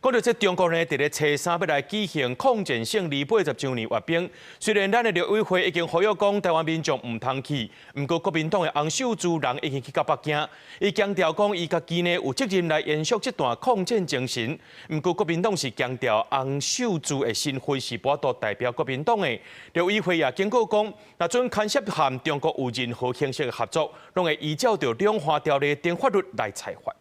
講到這中國呢，佇咧初三欲來舉行抗戰勝利80週年閱兵。雖然咱的陸委會已經呼籲講台灣民眾毋通去，毋過國民黨的洪秀柱人已經去到北京，伊強調講伊家己呢有責任來延續這段抗戰精神。毋過國民黨是強調洪秀柱的身份是無法度代表國民黨的。陸委會也警告講，若準牽涉和中國有任何形式的合作，攏會依照著兩岸條例等法律來裁罰。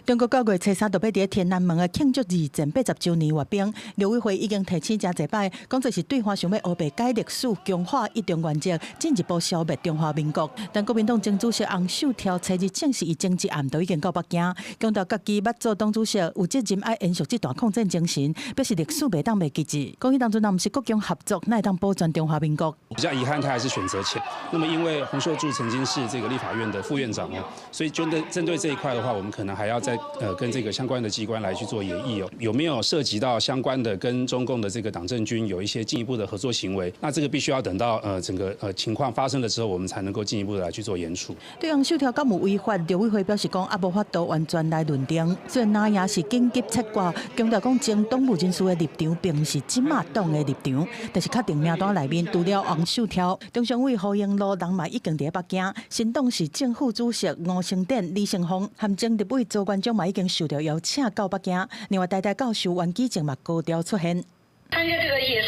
中國九月初三就欲佇天安門的慶祝二戰80週年閱兵，陸委會已經提醒誠濟擺，講這是對岸想欲烏白改歷史、強化一中原則，進一步消滅中華民國。但國民黨前主席洪秀柱初日證實，伊前一暗就已經到北京，強調家己捌做黨主席，有責任愛延續這段抗戰精神，表示歷史袂當袂記住。講彼當陣若毋是國共合作，哪會當保全中華民國？比較遺憾，他還是選擇潛。那麼因為洪秀柱曾經是這個立法院的副院長哦，所以針對這一塊的話，我們可能還要再跟這個相關的機關來去做研議哦，有沒有涉及到相關的跟中共的這個黨政軍有一些進一步的合作行為？那這個必須要等到整個情況發生了之後，我們才能夠進一步的來去做研處。對洪秀柱敢有違法，陸委會表示講猶無法度完全來論定。雖然藍營是緊急切割，強調講前黨務人士的立場並毋是這馬黨的立場，但是確定名單內面除了洪秀柱、中常委胡榮祿人嘛已經佇北京，新黨是正副主席吳聲典、李成鳳和前立委卓元彰嘛已經受到邀請到北京，另外台大教授袁舉正嘛高調出現。參加這個也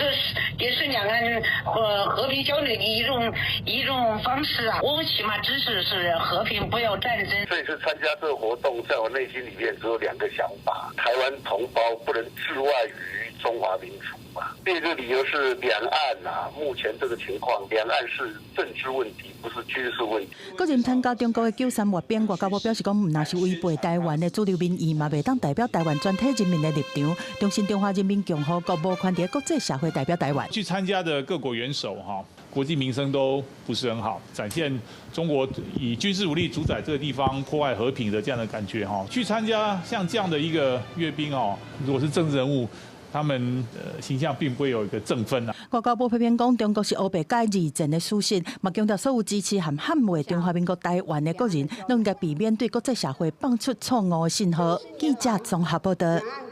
是兩岸和平交流的一種方式啊，我們起碼支持是和平，不要戰爭。這次參加這個活動，在我內心裡面只有兩個想法：台灣同胞不能置外於中華民族嘛。第二個理由是兩岸啊，目前這個情況，兩岸是政治問題，不是軍事問題。個人參加中國的九三閱兵，外交部表示講，毋但是違背台灣的主流民意，嘛袂當代表台灣全體人民的立場。重申中華人民共和國無權佇國際社會代表台灣。去參加的各國元首哈，國際名聲都不是很好，展現中國以軍事武力主宰這個地方、破壞和平的這樣的感覺哈。去參加像這樣的一個閱兵哦，如果是政治人物，他們形象並不會有一個正分啊。外交部批評講，中國是烏白改二戰的事實，嘛強調所有支持和捍衛中華民國台灣的國人，攏應該避免對國際社會放出錯誤的信號。記者綜合報道。